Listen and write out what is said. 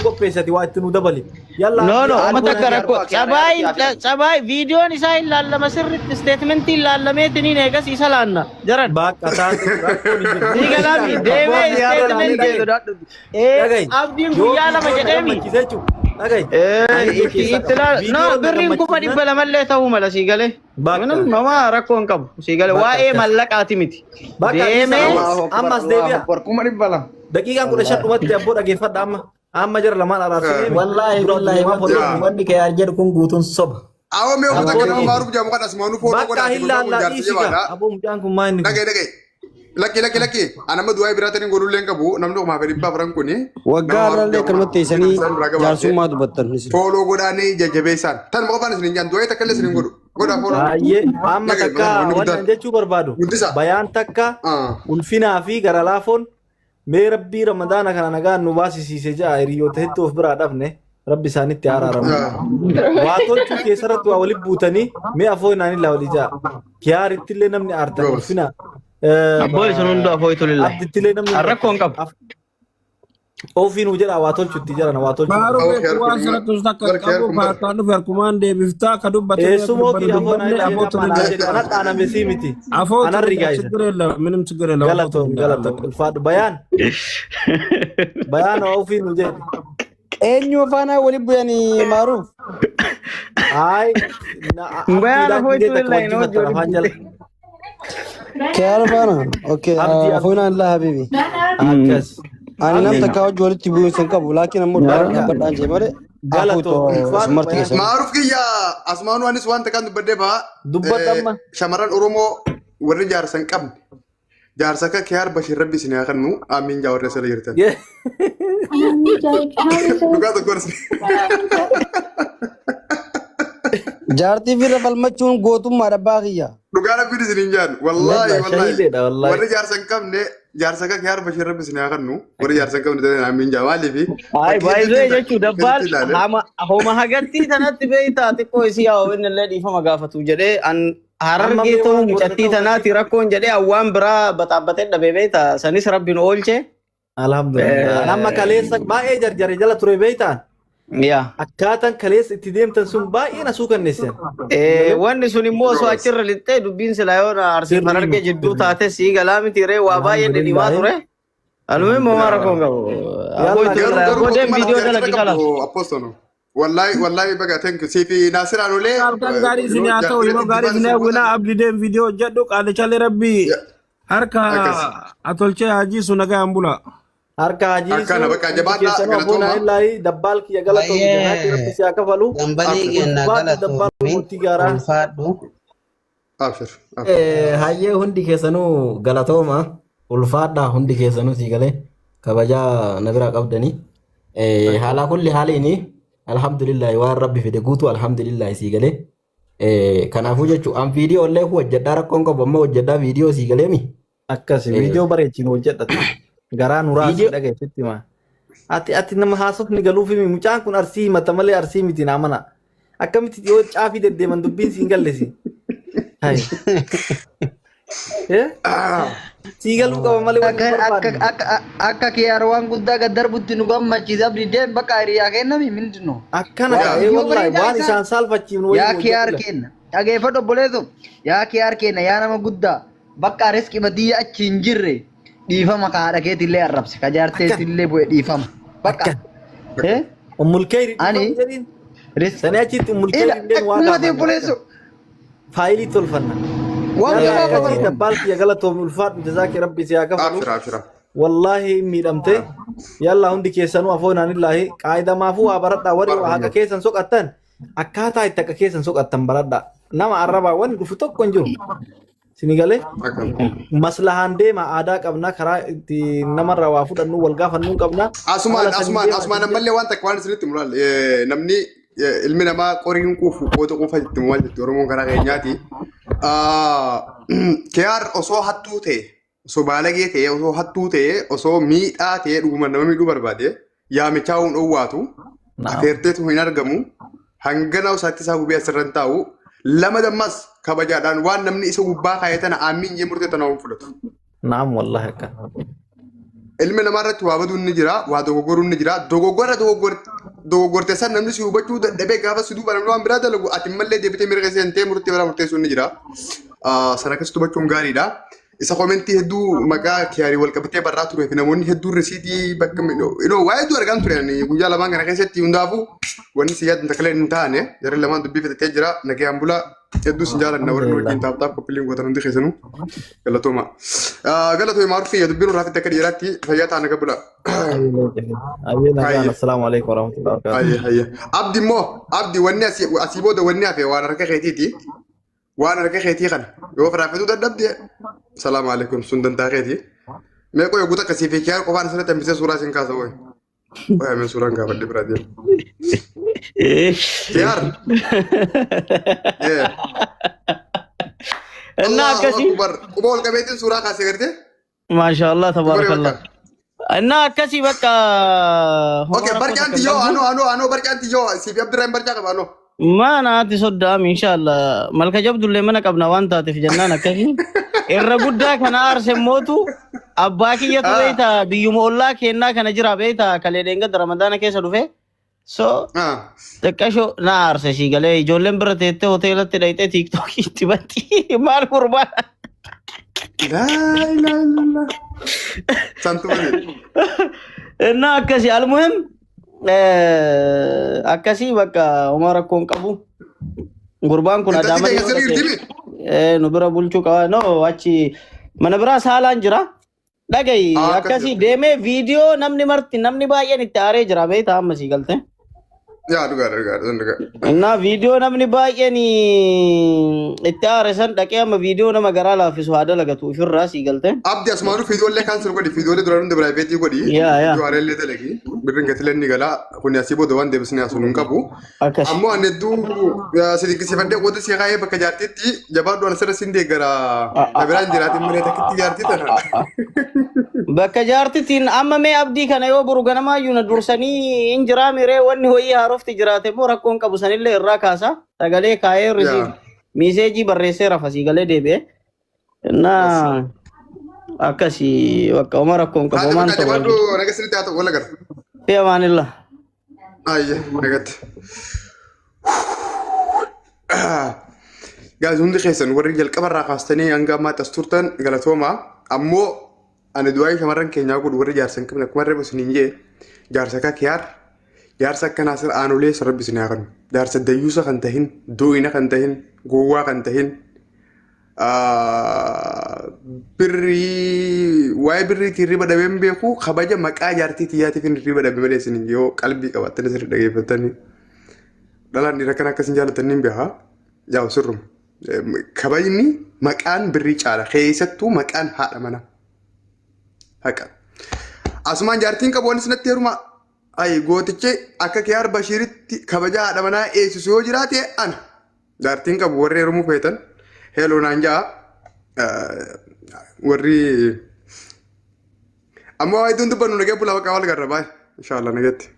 qopheessati waa itti nu dabali. Yalla No no, abdii oma afoo takka naan rakkoo tsabaay tsabaay viidiyoon isaa hin laallama sirriitti statementii hin laallameetiniin eegas isa laanna jaran. Bakka taate rakkoon hin jiru. Ni galaami deemee Abboonni yaada laalee statementii dhagahi. ee Dhagahi. abdiin Yoo guyyaa lama viidiyoon na jedheemi. gammachiise jechuudha. Dhagahi. Ani ija Itti keessaa itti qaba. laal no Viidiyoon na birriin kuma gammachiisnaan dhibba lamallee ta'uu mala sii galee. bakka. Minam nama rakkoo hin qabu sii galee Bakka waa'ee akkas. mallaqaati miti. Bakka dhiisa Deemee ammas Allahu akbar ammas Allahu deebi'a. akbar 200,000. Daqiiqaan 15 dhumatti abboo dhageeffadha amma. Amma jara lamaan araarsineemi. Wallaahi Dura billaahi addunyaa wanti folloo. Yaa. wanni kee jedhu kun guutuun soba. Awwa mee uffata Abboo akka nama dhiisi. maaruuf jedhamu kan asumaanuu fooloo Bakka godhaati hin gurbaan kun laallaa jaarsa dhiisi gaa. jabaadha. Abboo mucaan kun maa inni kun? Dhagaye dhagaye. Lakki lakki lakki. Ani amma du'aa biraatiin godhullee hin qabu. Namni kumaaf dhibba afran kuni nama Waggaa maaruuf irraallee jedhamu akkanumatti kana teessanii isaan biraa gabaabsee jaarsummaa dubbattan isin. fooloo godhaanii jajjabeessaan. Tan qofaan isin hin jaan du'aa takka illee isin hin godhu. Godhaa fooloo. Baay'ee amma Dhagaye takka wanni wanni guddaan. an jechuu barbaadu Guddisa. bayaan takka Ah. ulfinaa fi gara laafoon mee rabbii ramadaana kana nagaan nu baasisiise ja'a hiriyoota hedduu of biraa dhabne rabbi isaanitti araaramu. Ah. Waa tolchuu keessarratti waa walitti buutanii mee afoo inaan illaa walii ja'a. Kiyaaritti illee namni aartan Goos. ulfina. abboo isin hunduu afooytu lillahi. Abditti illee namni Rakkoo hin qabu. Ofii nu jedha waa tolchutti jedhan waa tolchutti. Baaruu Awwa beeku waan keer kun sanatti takka bar hin keer qabu kun bar. paartaan dhufe harkumaan deebiftaa ka dubbate akka Eessumoo dubbate kiyya afoo dubbanne naan afoo jedhee amma anaa tulillee jedhe ana dhaaname sii miti. afoo Anarri tulillee gaayisa. ችግር የለም ምንም ችግር የለም afoo Galatoom tulillee galatoom ulfaadhu bayaan bayaan ofii nu jedhe. Eenyu faana wali bu'anii maaruuf? Ay Bayaan abdiidhaan afooytu dhibee takka lillahi wajji nama fattan afaan jala. Kiyaar faana. Okay, Abdii afoon Allah habibi. Akkas. Ani nam Abdii takka wajji walitti bu'uun hin qabu laakiin ammoo dura bakka dhabbadhaan jee malee afuu galatoom too ulfaadhu marti bayaan. keessan. Maaruuf kiyya asumaanuu anis waan takkaan dubbadhee ba'a. Dubbadhu amma. Shamarran Oromoo warri jaarsa hin qabne jaarsa akka Kiyaar Bashiir Rabbi isin haa kennu amiin jaa warri asirra jirtan. Dhugaa tokkoon isin. Jaartii firra falmachuun gootummaa dhabbaa kiyya. Dhugaa Rabbiin isin hin jaan wallaahi Yalla wallaahi shahiideedha wallaahi. warri jaarsa hin qabne jaarsa akka Kiyaar Bashiir Rabbi isin haa kennu warri jaarsa hin qabne ta'an amiin jaa maaliif Ay, fakkii baay'ee hedduutti jechuun dabbaal hedduutti ilaale. hama homa hagattii tanatti beektaa xiqqoo isii haa inni illee dhiifama gaafatu jedhee an Amma harargee mee ta'uu waan godhate mucattii ta'uu tanaati rakkoon jedhee awwaan biraa baxaabbatee dhabe beektaa sanis rabbiin oolche. Alhamdulillah. Amma kaleessa baay'ee jarjare jala ture beektaan. Yaa. Akkaataan kaleessa itti deemtan sun baay'ee na suukanneessan. Wanni sun immoo osoo achirra lixxee dubbiin silaa yoo arsiif Sirrii harargee miti jidduu sirrii. taate sii galaa miti ree waa baay'ee dhidhimaa Alhamdulillah. ture. Alumii moomaa rakkoon qabu. Yalla Abbooytu Garuu irraa garuu abboo deem mootummaan viidiyoo jaarsa dalagi kalaas. qabdu appostono. Wallahi wallahi baga thank you. Siifi Naasir Anulee Halkan gaarii isin yeroo haa ta'u jaartilee yeroo gaarii dubban isin isin hawwinaa gootan. abdii deem viidiyoo hojjedhu qaalichallee rabbii harka Akkas. atolchee hajii sun nagaan bula. Harka Akkana hajiisu bakka hundi jabaadhaa keessanuu afoon galatooma. illaahi dabbaal kiyya galatoomi janaatti rabbi Baay'ee si haa kafalu. dambalii Abshir kenna Ulfaadhu dabbaal galatoomi mootii gaaraa. ulfaadhu. abshir abshir. Hayyee hundi keessanuu galatooma ulfaadhaa hundi keessanuu sii galee kabajaa na biraa qabdanii. Haalaa kulli haaliini alhamdulillahi waan rabbi fide guutuu alhamdulillahi sii galee. Kanaafuu jechuun an viidiyoo illee hojjedhaa rakkoon qabu amma hojjedhaa viidiyoo sii galeemi. Akkas viidiyoo bareechin hojjedhatu. Garaa nuraa si Viidiyoo dhageessitti maa. Ati ati nama haasofni galuuf himi mucaan kun arsii himata malee arsii miti naa mana. Akkamitti yoo caafii deddeeman dubbiin siin gallisi. Hai. Eh? Sii galuu qaba malee wanni Akka hin akka barbaanne. akka akka kiyaar waan guddaa gad darbutti nu gammachiisa abdii deem bakka hiriyaa kennami mindino. Akkana Waan gaa ee viidiyoo wallaahi bareedaa waan isaa isaan saalfachiifnu wayii yaa nu kiyaar hojjedhu. kenna dhageeffadhu obboleetu yaa kiyaar kenna yaa nama guddaa bakka riski badiyya achi hin jirre dhiifama ka haadha keetillee arrabse ka Akkan jaarteetillee bu'e dhiifama bakka akkan. eh Ummul Khayri ani dhiifama jedhiin. riski Sanii achitti Ummul ila Khayri illeen waa akkumati gaafanna obboleessu bakka. Faayilii tolfanna. waan Yalla gabaabaa akkasii barbaadu. dabbaal kiyya galatoomi ulfaadhu jazaakii rabbi si haa kafalu. Abshir abshir. Wallaahi hin miidhamte. Yalla hundi keessanuu afoonaan illaahi qaayidamaafuu waa baradhaa warri waa haqa keessan soqattan akkaataa itti haqa keessan soqattan baradhaa. Nama arrabaa wanni dhufu tokko hin jiru. Sini galee Akkana. maslahaan deema aadaa qabna karaa itti namarraa waa fudhannu wal gaafannuu qabna. Asumaan Haala saniin asumaan deema asumaan isin ammallee waan takka waan isinitti muraal namni ilmi namaa qoriin quufu qoota quufa jetti maal jetti Oromoon karaa keenyaati. Kiyaar osoo hattuu ta'e osoo baalagee ta'e osoo hattuu ta'e osoo miidhaa ta'e dhuguma nama miidhuu barbaade yaamichaa hin dhoowwaatu Naam. afeerteetu hin argamu hangana isaatti isaa gubee asirra hin taa'u lama dammas kabajaadhaan waan namni isa gubbaa kaa'e tana aammiin jee murtee tana hin fudhatu. Naam wallahi akkana. Ilmi namaa irratti waa baduun ni jira, waa dogoggoruun ni jira. Dogoggora dogoggorte san namni si hubachuu dadhabee gaafa si duuba namni waan biraa dalagu ati mallee deebitee mirga seentee murtii biraa murteessuun ni jira. Sana akkasitti hubachuun gaariidha. Isa komentii hedduu maqaa kiyaarii wal qabatee barraa turee fi namoonni hedduun risiitii bakka inoo waa hedduu argaan ture ani guyyaa lamaan kana keessatti. Hundaafuu wanni si yaaddan takka hin taane, jarri lamaan dubbii fixatee jira. Nagayaan bulaa, hedduu sin jaalanna. Warri nu wajjin tap tap qophiileen gootan hundi keessanuu galatooma. Galatooma Maarufii, dubbiin irraa fitte akka dhiiraatti fayyaa ta'an naga bulaa. Ayyee, nagaan. Assalaamu alaikum warahmatullahi wabarakatuh. Hayye hayye. Abdi immoo, Abdi, wanni asii booda wanni hafe waan harka keetiiti. Waan harka keetii kana yoo firaafetuu dadhabde, salaamu alaikum, sun dantaa keeti. Mee qoy, guuta akkasii fi kiyaar qofaan asirratti hambisee suuraa isin kaasa. Woy. Qoy, ameen, suuraan gaafadhe biraa deema. Kiyaar. እና Allahu akkasii Akbar. Quba ol qabeetiin suuraa kaasee gartee? Maashaallah, tabarakallah. Bakka. እና akkasii bakka. Okay, barcaan tiyyoo anoo anoo anoo barcaan tiyyoo siif Abdirrahim barcaa qaba anoo. Mana ati soddaam, inshallah malka jabdullee mana qabna waan taateef jennaan akkasii. Irra guddaa kana aarse mootu abbaa kiyyatu beeyta, biyyuma ollaa kennaa kana jira beeyta, kalee dheengadda Ramadaana keessa dhufe. So xiqqasho na aarse sii galee, ijoolleen bira teettee hoteelatti dhayxee tiiktookii itti batti maal gurbaa. Laa ilaaha illallah. Santu malee. እና akkasii, almuhim, akkasii bakka, homaa rakkoon qabu. Gurbaan kun Intalli Adaama keenya sirrii jirti? Nu bira bulchuu qaba. No, achi mana biraa saalaan jira. Dhagayi, Akkas akkasii jirti. deemee viidiyoo namni marti, namni baay'een itti aaree jira beektaa amma sii galte. Yaa, dhugaadha, dhugaadha, sun dhugaadha. እና viidiyoo namni baay'een itti aare san dhaqee amma viidiyoo nama garaa laaffisu haa dalagatu ofirraa sii galte. Abdi, asumaanuu viidiyoolee cancel godhi, viidiyoolee duraan hunda private godhi. Yaa yaa. Viidiyoo haaraa dalagi. Birrin gatilee ni gala. Kuni asii booda waan deebisnee asuu hin qabu. Akkas. Ammoo ani hedduu si dinqisiifadhee qooda si kaayee bakka jaartiitti jabaadhu, ana sirra sin deeggara. Na biraan jiraatin malee takkitti jaartii tana. Bakka jaartittiin amma mee abdii kana yoo boru ganamaayyuu na dursanii hin jiraa miree, wanni ho'ii haarofti jiraate immoo rakkoon qabu sanillee irraa kaasa. Sagalee kaayee message barreessee rafa sii galee deebi'e. እና akkasii bakka, homaa rakkoon qabu Haati homaan bakka ta'u. jabaadhu, naga sirriitti haa ta'u, wal agarra. Fi amaanillah. Ayye, nagatti. Guys, hundi keessan warri jalqabarraa kaastanii hanga ammaatti as turtan galatooma. Ammoo ani du'aa shamarran keenyaa godhu, warri jaarsa hin qabne, akkuma reefu isiniin jee, jaarsa akka kiyaar, jaarsa akka Naasir Aanolee isa rabbi isin haa kennu. Jaarsa dayyuusa kan tahin, du'ina kan tahin, gowwaa kan tahin, birrii waa'ee birriitiin hirriba dhabeen beeku, kabaja maqaa jaartii xiyyaatiif hirriba dhabe malee isin yoo qalbii qabattanii sirrii dhageeffattanii. Dhalaan dhiira kana akkasin jaallatanii hin beekaa. Yaa, sirruma. Kabajni maqaan birrii caala. Keessattuu maqaan haadha manaa. Haqa. Asumaan jaartiin qabu wanni sinatti heeruma. Ayi, gootichi akka Kiyaar Bashiiritti kabaja haadha manaa eegsisu yoo jiraate ana. Jaartiin qabu warri heerumuu feetan. Hello naan ja'a. Warri amma waa hedduun dubbannu nagee bulaa, bakka wal garra baay'ee. Inshaallah nagatti.